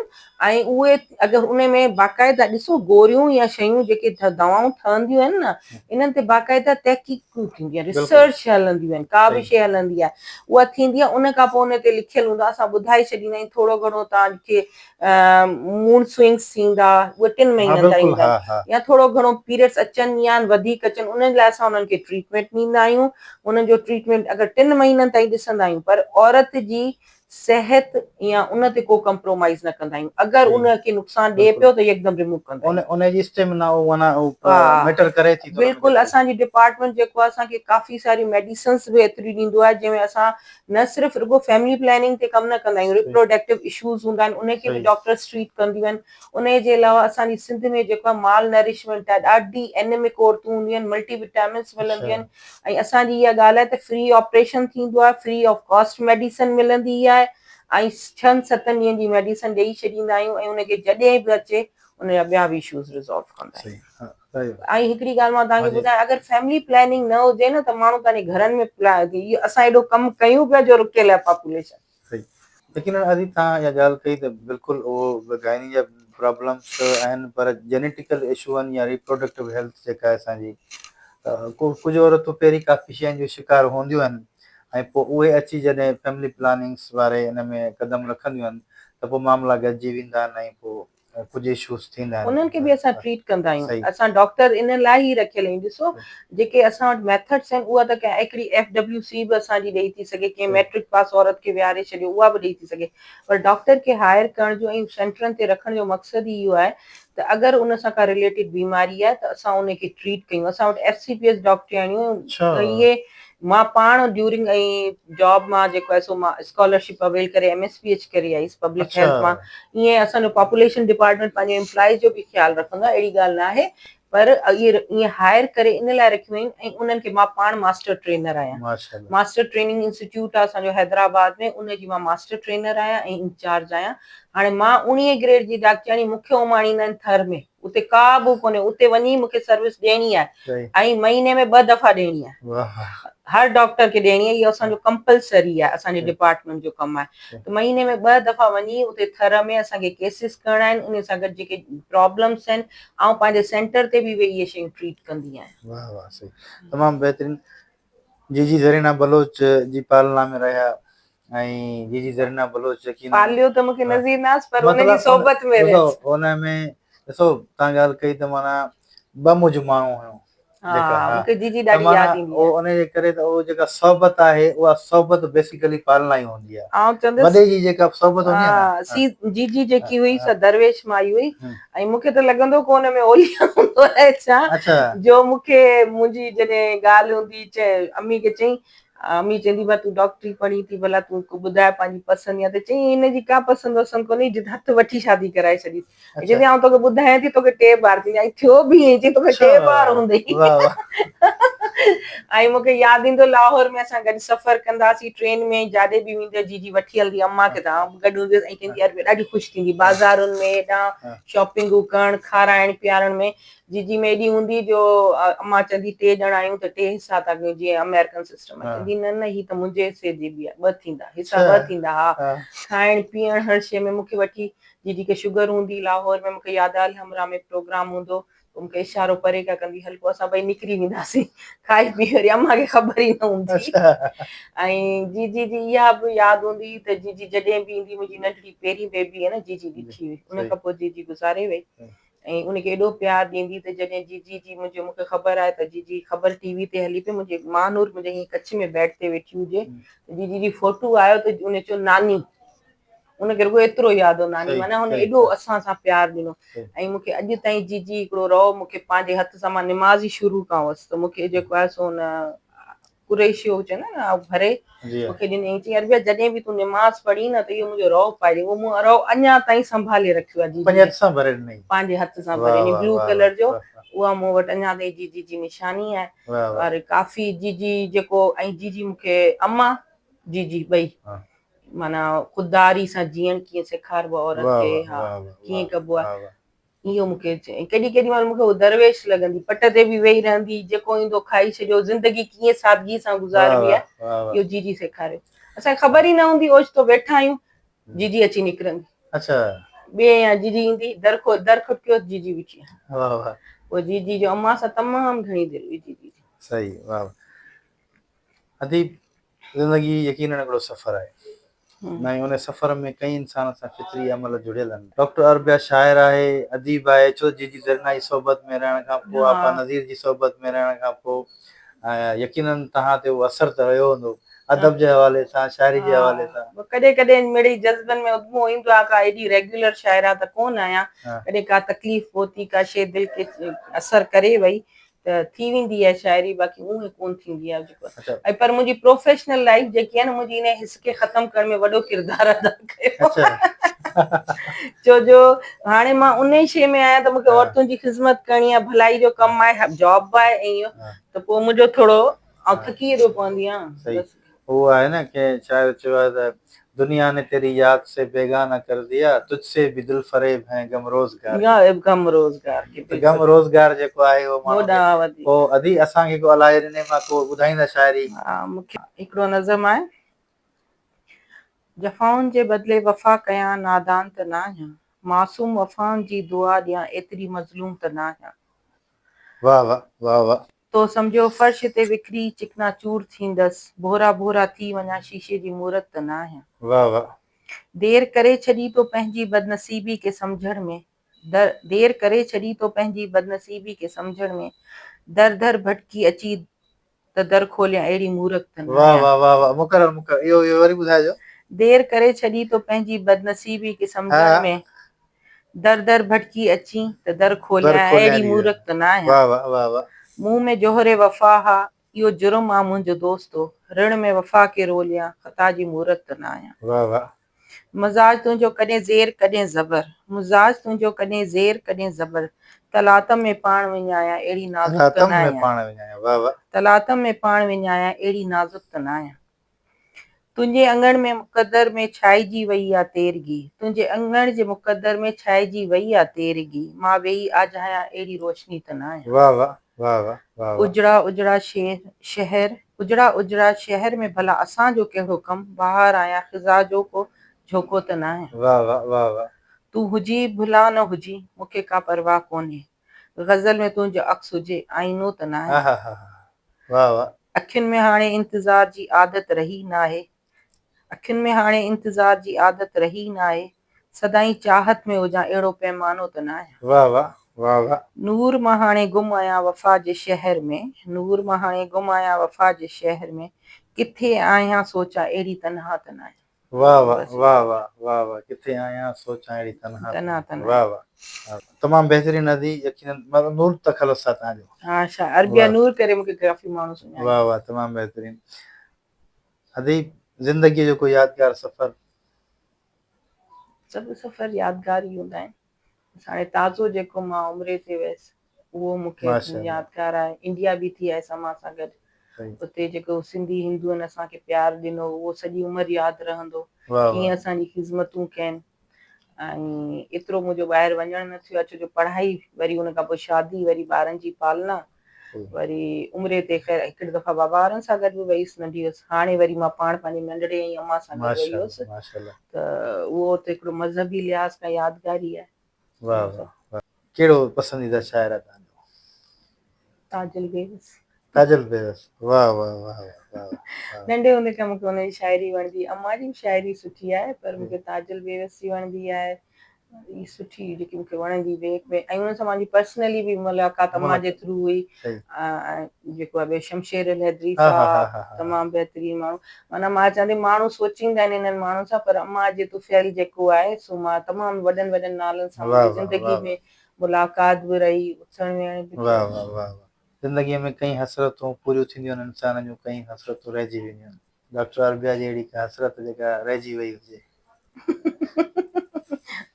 ۽ اهي اگر ان ۾ باقاعده ڏسو گوريون يا شيون جيڪي دوائون ٺهنديون آهن نه انهن تي باقاعده تحقيقون ٿينديون آهن ريسرچ هلنديون آهن ڪا به شيء هلندي آهي اها ٿيندي آهي ان کان پوء ان تي لکيل هوندو آهي اسان ٻڌائي ڇڏيندا آهيون ٿورو گهڻو توهان کي موڊ سوئنگس ٿيندا اهي ٽن مهينن تائين ايندا آهن يا ٿورو گهڻو پيريڊس اچن يا وڌيڪ اچن انهن لاء اسان انهن کي ٽريٽمينٽ ڏيندا آهيون انهن جو ٽريٽمينٽ اگر ٽن مهينن تائين ڏسندا آهيون پر عورت جي صحت يا ان تي ڪو ڪمپرومائيز نه ڪندا آهيون اگر ان کي نقصان ڏئي پيو ته يڪدم ريموو ڪندا آهيون. ان جي اسٽيمنا اهو معنيٰ اهو ميٽر ڪري ٿي ٿو. بلڪل اسان جي ڊپارٽمينٽ جيڪو آهي اسان کي ڪافي ساريون ميڊيسنس به ايتريون ڏيندو آهي جنهن ۾ اسان نه صرف رڳو فيملي پلاننگ تي ڪم نه ڪندا آهيون ريپروڊڪٽو اشوز هوندا آهن ان کي به ڊاڪٽرس ٽريٽ ڪنديون آهن ان جي علاوه اسان جي سنڌ ۾ جيڪو آهي مال نرشمينٽ آهي ڏاڍي اينيمڪ عورتون هونديون آهن ملٽي وٽامنس ملنديون آهن ۽ اسان جي اها ڳالهه آهي ته فري آپريشن ٿيندو آهي فري آف ڪاسٽ ميڊيسن ملندي آهي ۽ ڇهن ستن ڏينهن جي ميڊيسن ڏئي ڇڏيندا آهيون ۽ ان کي جڏهن به اچي ان جا ٻيا به اشوز ريزالو ڪندا آهيون. ۽ هڪڙي ڳالهه مان توهان کي ٻڌايان اگر فيملي پلاننگ نه هجي نه ته ماڻهو پنهنجي گهرن ۾ اسان ايڏو ڪم ڪيون پيا جو رڪيل آهي پاپوليشن. صحيح يقينن ادي توهان اها ڳالهه ڪئي ته بلڪل اهو گائني جا پرابلمس ته آهن پر جينيٽيڪل اشو آهن يا ريپروڊڪٽو هيلٿ جيڪا آهي اسان جي ڪجهه عورتون پهرين ڪافي شين جو شڪار هونديون آهن ۽ پوء اهي اچي جڏهن فيملي پلاننگس واري ان ۾ قدم رکنديون آهن ته پوء معاملا گڏجي ويندا آهن ۽ پوء ڪجهه اشوز ٿيندا آهن. انهن کي به اسان ٽريٽ ڪندا آهيون. اسان ڊاڪٽر ان لاء ئي رکيل آهيون. ڏسو جيڪي اسان وٽ ميٿڊس آهن اها ته ڪنهن هڪڙي ايف ڊبليو سي به اسان جي ڏئي ٿي سگهي، ڪنهن ميٽرڪ پاس عورت کي ويهاري ڇڏيو اها به ڏئي ٿي سگهي پر ڊاڪٽر کي هائر ڪرڻ جو ۽ سينٽرن تي رکڻ جو مقصد ئي اهو آهي ته اگر ان سان ڪا رليٽيڊ بيماري آهي ته اسان ان کي ٽريٽ ڪيون. اسان وٽ ايف سي پي ايس ڊاڪٽرياڻيون اهي مان پاڻ ڊيورنگ ۽ جاب مان جيڪو آهي سو مان اسڪالرشپ اويل ڪري ايم ايس پي ايڇ ڪري آئيس پبلڪ هيلٿ مان. ائين اسان جو پاپوليشن ڊپارٽمينٽ پنهنجي امپلائيز جو به خيال رکندو آهي اهڙي ڳالهه نه آهي پر اهي ائين هائر ڪري ان لاء رکيون آهن ۽ انهن کي مان پاڻ ماسٽر ٽرينر آهيان. ماسٽر ٽريننگ انسٽيٽيوٽ آهي اسان جو حيدرآباد ۾ ان جي مان ماسٽر ٽرينر آهيان ۽ انچارج آهيان. هاڻي مان اوڻيهين گريڊ جي ڊاڪٽرياڻي مون کي اماڻيندا آهن ٿر ۾ اتي ڪا به ڪونهي اتي وڃي مون کي سروس ڏيڻي آهي ۽ مهيني ۾ ٻه دفعا ڏيڻي آهي هر ڊاڪٽر کي ڏيڻي آهي اهو اسان جو ڪمپلسري آهي اسان جي ڊپارٽمينٽ جو ڪم آهي ته مهيني ۾ ٻه دفعا وڃي اتي ٿر ۾ اسان کي ڪيسز ڪرڻا آهن ان سان گڏ جيڪي پرابلمس آهن آئون پنهنجي سينٽر تي به ويهي اهي شيون ٽريٽ ڪندي آهيان. واه واه صحيح تمام بهترين جي جي زرينا بلوچ جي پالنا ۾ رهيا ۽ جي جي زرينا بلوچ يقينن پاليو ته مونکي نظير ناز پر ان جي صحبت ۾ رهيس. ڏسو ان ۾ ڏسو تان ڳالهه ڪئي ته معنيٰ ٻه منهنجو ماڻهو هيو جيڪا ها مونکي جي جي ڏاڍي ياد ايندي آهي ان جي ڪري ته اهو جيڪا صحبت آهي اها صحبت بيسيڪلي پالنا ئي هوندي آهي. آئون چوندس وڏي جي جيڪا صحبت هوندي آهي نه سي جي جي جيڪي هئي سا درويش مائي هئي ۽ مونکي ته لڳندو ڪو ان ۾ اولياء هوندو آهي ڇا جو مونکي منهنجي جڏهن ڳالهه هوندي چي امي کي چئين امي چوندي ڀا تون ڊاڪٽري پڙهين ٿي ڀلا تون ڪو ٻڌاء پنهنجي پسند يا ته چئين هن جي ڪا پسند وسند ڪونهي جت هٿ وٺي شادي ڪرائي ڇڏيس چوندي آئون توکي ٻڌايان ٿي توکي ٽي ٻار ٿيندا ۽ ٿيو به ائين چئي توکي ٽي ٻار هوندئي ۽ مونکي ياد ايندو لاهور ۾ اسان گڏ سفر ڪنداسين ٽرين ۾ جاڏي به ويندي جي جي وٺي هلندي امان کي ته آئون به گڏ هوندي هيس ۽ چوندي يار ڏاڍي خوش ٿيندي بازارن ۾ هيڏانهن شاپنگون ڪرڻ کارائڻ پيارڻ ۾ جي جي ۾ ايڏي هوندي جو امان چوندي ٽي ڄڻا آهيون ته ٽي حصا ٿا ڪيون جيئن آمريڪن سسٽم آهي چوندي نه نه هي ته منهنجي حصي جي به آهي ٻه ٿيندا حصا ٻه ٿيندا ها کائڻ پيئڻ هر شيء ۾ مونکي وٺي جي جي کي شگر هوندي لاهور ۾ مونکي ياد آهي الحمرا ۾ پروگرام هوندو پوء مونکي اشارو پري کان ڪندي هل پوء اسان ٻئي نڪري وينداسين کائي پي وري امان کي خبر ئي نه هوندي ۽ جي جي جي اها به ياد هوندي هئي ته جي جي جڏهن به ايندي منهنجي ننڍڙي پهرين بيبي هئي نه جي جي ڏٺي هئي ان کان پوء جي جي گذاري وئي ۽ ان کي ايڏو پيار ڏيندي ته جڏهن جي جي جي منهنجي مونکي خبر آهي ته جي جي خبر ٽي وي تي هلي پئي منهنجي مانور منهنجي ائين ڪڇ ۾ بيڊ تي ويٺي هجي ته جي جي جي فوٽو آيو ته ان چيو ناني ان کي رڳو ايترو ياد هو ناني معنيٰ هن ايڏو اسان سان پيار ڏنو ۽ مون کي اڄ تائين جيجي هڪڙو رئو مون کي پنهنجي هٿ سان مان نماز ئي شروع کان هئس ته مون کي جيڪو آهي سو هن قريشيو چوندا آهن نه ڀري مون کي ڏنائين چيائين عربيه جڏهن به تون نماز پڙهين نه ته اهو منهنجو رئو پائي ڏي اهو مون رئو اڃا تائين سنڀالي رکيو آهي جيجي پنهنجي هٿ سان ڀري ڏنائين پنهنجي هٿ سان ڀري ڏني بلو ڪلر جو اها مون وٽ اڃا تائين جيجي جي نشاني آهي اور ڪافي جيجي جيڪو ۽ جيجي مون کي امان جيجي ٻئي معنيٰ خودداري سان جيئڻ ڪيئن سيکاربو آهي عورت کي ها ڪيئن ڪبو آهي اهو مون کي ڪيڏي ڪيڏي مهل مون کي هو درويش لڳندي پٽ تي به ويهي رهندي جيڪو ايندو کائي ڇڏيو زندگي ڪيئن سادگي سان گذاربي آهي اهو جيجي سيکاريو اسان کي خبر ئي نه هوندي اوچتو ويٺا آهيون جيجي اچي نڪرندي اڇا ٻئي يا جيجي ايندي در کول در کٽڪيو جيجي ويٺي آهي واهه واهه پوء جيجي جو امان سان تمام گهڻي دل هئي جيجي جي صحيح واهه واهه اديب زندگي يقينن هڪڙو سفر آهي ۽ ان سفر ۾ ڪئين انسان سان فطري عمل جڙيل آهن. ڊاڪٽر عربيا شاعر آهي، اديب آهي، ڇو ته جيجي زرينا جي صحبت ۾ رهڻ کان پوء، آپا نذير جي صحبت ۾ رهڻ کان پوء يقينن توهان تي اهو اثر ته رهيو هوندو ادب جي حوالي سان شاعري جي حوالي سان. ڪڏهن ڪڏهن مڙئي جذبن ۾ اڌمو ايندو آهي ڪا ايڏي ريگيولر شاعره ته ڪونه آهيان ڪڏهن ڪا تڪليف پهتي ڪا شيء دل کي اثر ڪري وئي ته ٿي ويندي آهي شاعري باقي اونهي ڪونه ٿيندي آهي جيڪو ۽ پر منهنجي پروفيشنل لائيف جيڪي آهي نه منهنجي ان حس کي ختم ڪرڻ ۾ وڏو ڪردار ادا ڪيو ڇو جو هاڻي مان ان ئي شيء ۾ آهيان ته مونکي عورتن جي خدمت ڪرڻي آهي ڀلائي جو ڪم آهي جاب به آهي ۽ اهو ته پوء منهنجو ٿورو آئون ٿڪي ايڏو پوندي آهيان بس. اهو آهي نه ڪنهن شاعر چيو آهي ته دنيا ني تيري ياد سي بيگانه ڪر ديا تجھ سي ڀي دلفريب هين غم روزگار ڪي. غم روزگار ڪي ته غم روزگار جيڪو آهي اهو ماڻهو کي پوء ادي اسان کي ڪو الاهي ڏني مان ڪو ٻڌائيندا شاعري. ها مون کي هڪڙو نظم آهي. جفائن جي بدلي وفا ڪيان نادان ته ناهيان معصوم وفائن جي دعا ڏيان ايتري مظلوم ته ناهيان. واه واه واه واه. تو سمجهيو فرش تي وکري چڪنا چور ٿيندس، ڀورا ڀورا ٿي وڃان شيشي جي مورت ته ناهيان. واه واه. دير ڪري ڇڏي تو پنهنجي بدنصيبي کي سمجهڻ ۾، در دير ڪري ڇڏي تو پنهنجي بدنصيبي کي سمجهڻ ۾، در در ڀٽڪي اچي ته در کوليان اهڙي مورک ته واه ناهيان. واه واه واه مڪرر مڪرر اهو اهو وري ٻڌائجو. دير ڪري ڇڏي تو پنهنجي بدنصيبي کي سمجهڻ ۾، در در ڀٽڪي اچين ته در در کوليان کوليان اهڙي ڏي مورک ته ناهيان. واه واه واه واه. مون ۾ جوهر وفا ها اهو جرم آ منهنجو دوستو، رڻ ۾ وفا کي روليان خطا جي مورت ته ناهيان. واه واه. مزاج تنهنجو ڪڏهن زير ڪڏهن زبر، مزاج تنهنجو ڪڏهن زير ڪڏهن زبر، طلاتم ۾ پاڻ وڃايان اهڙي نازڪ ته طلاتم ۾ ناهيان. پاڻ وڃايان واه واه. طلاتم ۾ پاڻ وڃايان اهڙي نازڪ ته ناهيان. تنهنجي اڱڻ ۾ مقدر ۾ ڇائجي وئي آ تيرگي، تنهنجي اڱڻ جي مقدر ۾ ڇائجي وئي آ تيرگي، مان ويهي آجهايان اهڙي روشني ته ناهيان. واه واه واه واه واه واه. اجڙا اجڙا شهر اجڙا اجڙا شهر ۾ ڀلا اسان جو ڪهڙو ڪم، بهار آهيان خزان جو ڪو جهوڪو ته ناهيان. واه واه واه واه. تون هجين ڀلا نه هجين مون کي ڪا پرواهه ڪونهي، غزل ۾ تنهنجو عڪس هجي آئينو ته ناهيان. آها ها ها واه واه. اکين ۾ هاڻي انتظار جي عادت رهي ناهي اکين ۾ هاڻي انتظار جي عادت رهي ناهي سدائين چاهت ۾ هجان اهڙو پيمانو ته ناهيان. واه واه واه واه. نور مان هاڻي گم آهيان وفا جي شهر ۾ نور مان هاڻي گم آهيان وفا جي شهر ۾ ڪٿي آهيان سوچان اهڙي تنها ته ناهيان. واه واه واه واه واه واه ڪٿي آهيان سوچان اهڙي تنها ته ناهيان واه واه تمام بهترين ادي يقينن نور تخلص آ توهان جو. ها شا عربيا نور ڪري مونکي ڪافي ماڻهو سڃاڻين. واه واه تمام بهترين ادي زندگي جو ڪو يادگار سفر. سڀ سفر يادگار ئي هوندا آهن. هاڻي تازو جيڪو مان عمري تي ويس اهو مون کي يادگار آهي. انڊيا به ٿي آيس امان سان گڏ. اتي جيڪو سنڌي هندوئن اسان کي پيار ڏنو اهو سڄي عمر ياد رهندو. ڪيئن اسان جي خذمتون ڪين ۽ ايترو منهنجو ٻاهر وڃڻ نه ٿيو آهي ڇو جو پڙهائي وري ان کان پوء شادي وري ٻارن جي پالنا وري عمري تي خير هڪڙي دفعا بابا وارن سان گڏ به وئي هيس ننڍي هيس هاڻي وري مان پاڻ پنهنجي ننڍڙي ۽ امان سان گڏ وئي هيس ته اهو ته هڪڙو مذهبي لحاظ کان يادگار ئي آهي. واه واه واه ڪهڙو پسنديده شاعر آهي توهان جو؟ تاجل بيوس. تاجل بيوس واه واه واه واه واه واه. ننڍي هوندي کان مونکي ان جي شاعري وڻندي امان جي به شاعري سٺي آهي پر مونکي تاجل بيوس جي وڻندي آهي هي سٺي جيڪي مونکي وڻندي ويڪ ۾ ۽ ان سان مانجي پرسنلي به ملاقات امان جي ٿرو هئي جيڪو آهي شمشير الحيدري صاحب تمام بهترين ماڻهو معنيٰ مان چوان ٿي ماڻهو سوچيندا آهن انهن ماڻهن سان پر امان جي طفيل جيڪو آهي سو مان تمام وڏن وڏن نالن سان منهنجي زندگي ۾ ملاقات به رهي اٿڻ ويهڻ به ٿيو. واه واه واه واه زندگي ۾ ڪئين حسرتون پوريون ٿينديون آهن انسان جون ڪئين حسرتون رهجي وينديون آهن. ڊاڪٽر عربيه جي اهڙي ڪا حسرت جيڪا رهجي وئي هجي؟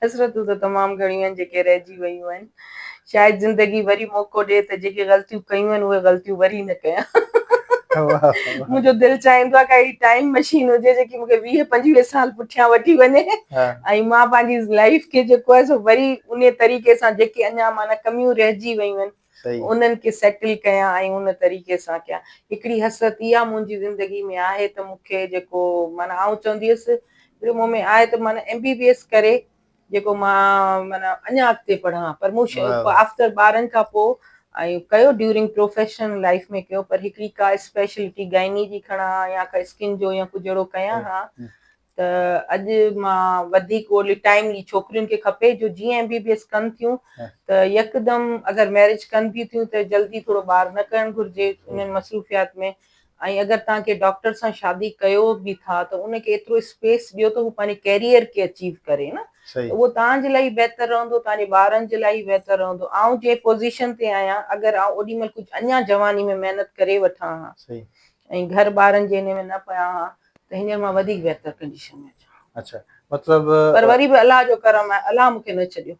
حسرتون ته تمام گهڻيون آهن جيڪي رهجي ويون آهن. شايد زندگي وري موقعو ڏي ته جيڪي غلطيون ڪيون آهن اهي غلطيون وري نه ڪيان. منهنجو دل چاهيندو آهي ڪا اهڙي ٽائيم مشين هجي جيڪي مون کي 20 25 سال پٺيان وٺي وڃي ۽ مان پنهنجي لائيف کي جيڪو آهي سو وري انهي طريقي سان جيڪي اڃا معنيٰ ڪميون رهجي ويون آهن انهن کي سيٽل ڪيان ۽ ان طريقي سان ڪيان. هڪڙي حسرت اها منهنجي زندگي ۾ آهي ته مون کي جيڪو معنيٰ آئون چوندي هيس هڪڙي مون ۾ آهي ته معنيٰ ايم بي بي ايس ڪري جيڪو مان معنيٰ اڃا اڳتي پڙهان پر مون آفٽر ٻارن کان پوء ۽ ڪيو ڊيورنگ پروفيشنل لائيف ۾ ڪيو پر هڪڙي ڪا اسپيشلٽي گائني جي کڻان ها يا ڪا اسڪن جو يا ڪجهه اهڙو ڪيان ها ته اڄ مان وڌيڪ اولي ٽائيملي ڇوڪرين کي کپي جو جيئن ايم بي بي ايس ڪن ٿيون ته يڪدم اگر ميرج ڪن به ٿيون ته جلدي ٿورو ٻار نه ڪرڻ گهرجي انهن مصروفيات ۾ ۽ اگر توهان ڪنهن ڊاڪٽر سان شادي ڪيو به ٿا ته ان کي ايترو اسپيس ڏيو ته هو پنهنجي ڪيريئر کي اچيو ڪري نه ته اهو توهان جي لاء ئي بهتر رهندو توهان جي ٻارن جي لاء ئي بهتر رهندو آئون جنهن پوزيشن تي آهيان اگر آئون اوڏي مهل ڪجهه اڃا جواني ۾ محنت ڪري وٺان ها ۽ گهر ٻارن جي انهي ۾ نه پيان ها ته هينئر مان وڌيڪ بهتر ڪنڊيشن ۾ اچان ها. اڇا مطلب. پر وري به الله جو ڪرم آهي الله مون کي نه ڇڏيو.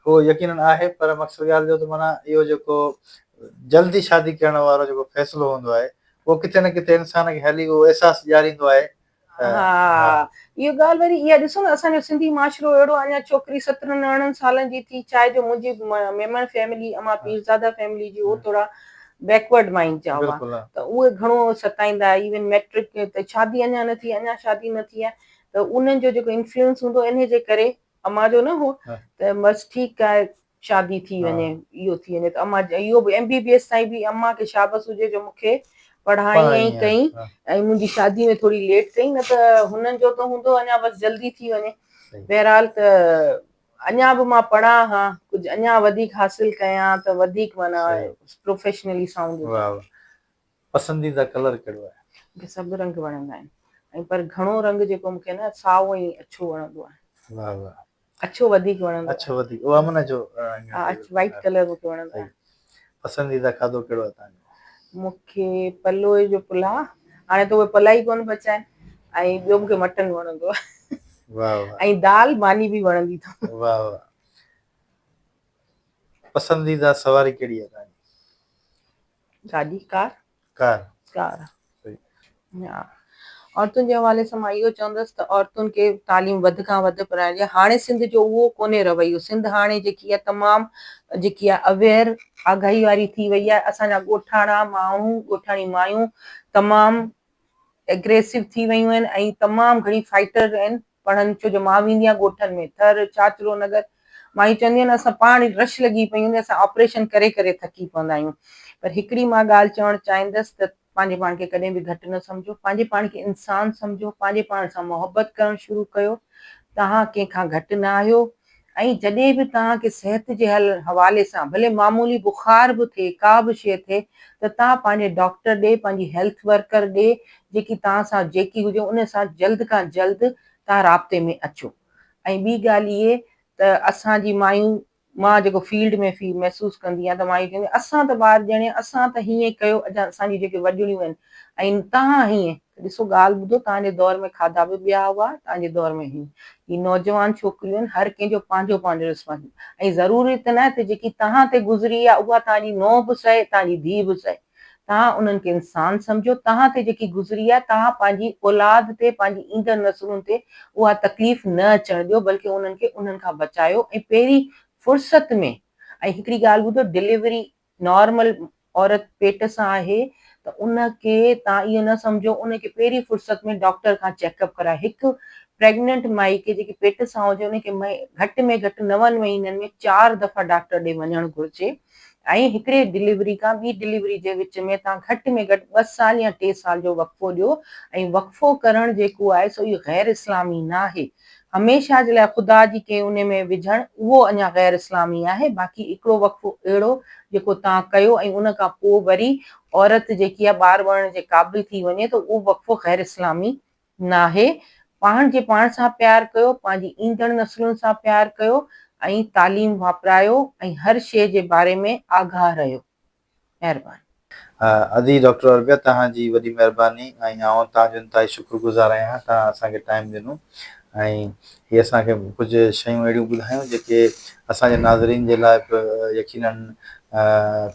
اهو يقينن آهي پر مقصد ڳالهه جو ته معنيٰ اهو جيڪو جلدي شادي ڪرڻ وارو جيڪو فيصلو هوندو آهي اهو ڪٿي نه ڪٿي انسان کي هلي اهو احساس ڏياريندو آهي ته ها اهو ڳالهه وري اها ڏسو نه اسان جو سنڌي معاشرو اهڙو آهي اڃا ڇوڪري سترهن ارڙهن سالن جي ٿي ڇا آهي جو منهنجي ميمڻ فيملي امان پيرزاده فيملي جي اهو ٿورا بيڪورڊ مائنڊ جا هئا ته اهي گهڻو ستائيندا ايون ميٽرڪ ته شادي اڃا نه ٿي اڃا شادي نه ٿي آهي ته انهن جو جيڪو انفلوئنس هوندو انهي جي ڪري امان جو نه هو ته بس ٺيڪ آهي شادي ٿي وڃي اهو ٿي وڃي ته امان اهو به ايم بي بي ايس تائين به امان کي شابس هجي جو مون کي پڙهائي ۽ ڪئي ۽ منهنجي شادي ۾ ٿوري ليٽ ڪئي نه ته هنن جو ته هوندو اڃا بس جلدي ٿي وڃي بهرحال ته اڃا به مان پڙهان ها ڪجهه اڃا وڌيڪ حاصل ڪيان ته وڌيڪ معنيٰ پروفيشنلي سائونڊ هجان. پسنديده ڪلر ڪهڙو آهي؟ مون کي سڀ رنگ وڻندا آهن ۽ پر گهڻو رنگ جيڪو مون کي نه سائو ۽ اڇو وڻندو آهي. واھ واھ. اڇو وڌيڪ وڻندو آهي. اڇو وڌيڪ اهو امن جو رنگ آهي. ها وائيٽ ڪلر مون کي وڻندو آهي. پسنديده کاڌو ڪهڙو آهي توهان جو؟ مون کي پلوء جو پلاء هاڻي ته اهي پلاء ئي ڪونه بچا آهن ۽ ٻيو مون کي مٽن وڻندو آهي. واھ واھ. ۽ دال ماني به وڻندي اٿم. واھ واھ. پسنديده سواري ڪهڙي آهي توهان جي؟ گاڏي ڪار. ڪار. ڪار. ها عورتن جي حوالي سان مان اهو چوندس ته عورتن کي تعليم وڌ کان وڌ پرائڻ جي هاڻي سنڌ جو اهو ڪونهي رويو سنڌ هاڻي جيڪي آهي تمام جيڪي آهي اويئر آگاهي واري ٿي وئي آهي اسان جا ڳوٺاڻا ماڻهو ڳوٺاڻي مايون تمام ايگريسو ٿي ويون آهن ۽ تمام گهڻي فائٽر آهن پڙهن ڇو جو مان ويندي آهيان ڳوٺن ۾ ٿر ڇاڇرو نگر مايون چونديون آهن اسان پاڻ رش لڳي پئي هوندي اسان آپريشن ڪري ڪري ٿڪي پوندا آهيون پر هڪڙي مان ڳالهه چوڻ چاهيندس ته پنهنجي پاڻ کي ڪڏهن به گهٽ نه سمجهو پنهنجي پاڻ کي انسان سمجهو پنهنجي پاڻ سان محبت ڪرڻ شروع ڪيو توهان ڪنهن کان گهٽ نه آهيو ۽ جڏهن به توهان کي صحت جي حوالي سان ڀلي معمولي بخار به ٿئي ڪا به شيء ٿئي ته توهان پنهنجي ڊاڪٽر ڏي پنهنجي هيلٿ ورڪر ڏي جيڪي توهان سان جيڪي هجي ان سان جلد کان جلد توهان رابطي ۾ اچو ۽ ٻي ڳالهه اهي ته اسان جي مايون مان جيڪو فيلڊ ۾ في محسوس ڪندي آهيان ته مايون چونديون اسان ته ٻار ڄڻيا اسان ته هيئن ڪيو اسان جون جيڪي وڏڙيون آهن ۽ توهان هيئن ته ڏسو ڳالهه ٻڌو توهان جي دور ۾ کاڌا به ٻيا هئا توهان جي دور ۾ هي هي نوجوان ڇوڪريون آهن هر ڪنهن جو پنهنجو پنهنجو رسپانس ۽ ضروري ته ناهي ته جيڪي توهان تي گذري آهي اها توهان جي نونهن به سهي توهان جي ڌيء به سهي توهان انهن کي انسان سمجهو توهان تي جيڪي گذري آهي توهان پنهنجي اولاد تي پنهنجي ايندڙ نسلن تي اها تڪليف نه اچڻ ڏيو بلڪه انهن کي انهن کان بچايو ۽ پهرين فرصت ۾ ۽ هڪڙي ڳالهه ٻڌو ڊليوري نارمل عورت پيٽ سان آهي ته ان کي توهان اهو نه سمجهو ان کي پهرين فرصت ۾ ڊاڪٽر کان چيڪ اپ ڪرايو هڪ پريگننٽ مائي کي جيڪي پيٽ سان هجي ان کي گهٽ ۾ گهٽ نون مهينن ۾ چار دفعا ڊاڪٽر ڏي وڃڻ گهرجي ۽ هڪڙي ڊليوري کان ٻي ڊليوري جي وچ ۾ توهان گهٽ ۾ گهٽ ٻه سال يا ٽي سال جو وقفو ڏيو ۽ وقفو ڪرڻ جيڪو آهي سو اهو غير اسلامي ناهي هميشه جي لاء خدا جي ڪنهن انهي ۾ وجهڻ اهو اڃا غير اسلامي آهي باقي هڪڙو وقفو اهڙو جيڪو توهان ڪيو ۽ ان کان پوء وري عورت جيڪي آهي ٻار ٻڻڻ جي قابل ٿي وڃي ته اهو وقفو غير اسلامي ناهي پنهنجي پاڻ سان پيار ڪيو پنهنجي ايندڙ نسلن سان پيار ڪيو ۽ تعليم واپرايو ۽ هر شيء جي باري ۾ آگاهه رهيو. مهرباني. ادي ڊاڪٽر عربيه توهان جي وڏي مهرباني ۽ آئون توهان جو انتهائي شڪر گذار آهيان توهان اسان کي ٽائيم ڏنو ۽ هي اسان کي ڪجهه شيون اهڙيون ٻڌايون جيڪي اسان جي ناظرين جي لاء به يقينن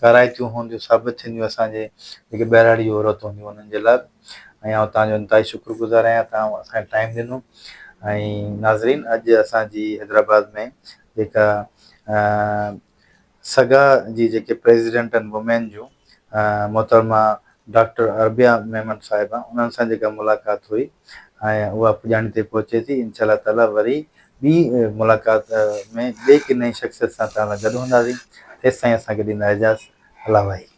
ڪارائتيون هونديون ثابت ٿينديون اسان جي جيڪي ٻهراڙي جون عورتون هونديون انهن جي لاء ۽ آئون توهان جو انتهائي شڪر گذار آهيان توهان اسان کي ٽائيم ڏنو ۽ ناظرين اڄ اسان جي حيدرآباد ۾ جيڪا سگا جي جيڪي پريزيڊنٽ آهن وومين جون محترمه ڊاڪٽر عربيه ميمڻ صاحبه انهن سان جيڪا ملاقات هئي ۽ اها پڄاڻي تي پهچي ٿي انشاء الله تعالي وري ٻي ملاقات ۾ ٻي ڪنهن نئين شخصيت سان توهان سان گڏ هونداسين تيستائين اسان کي ڏيندا اجازت الله واهي.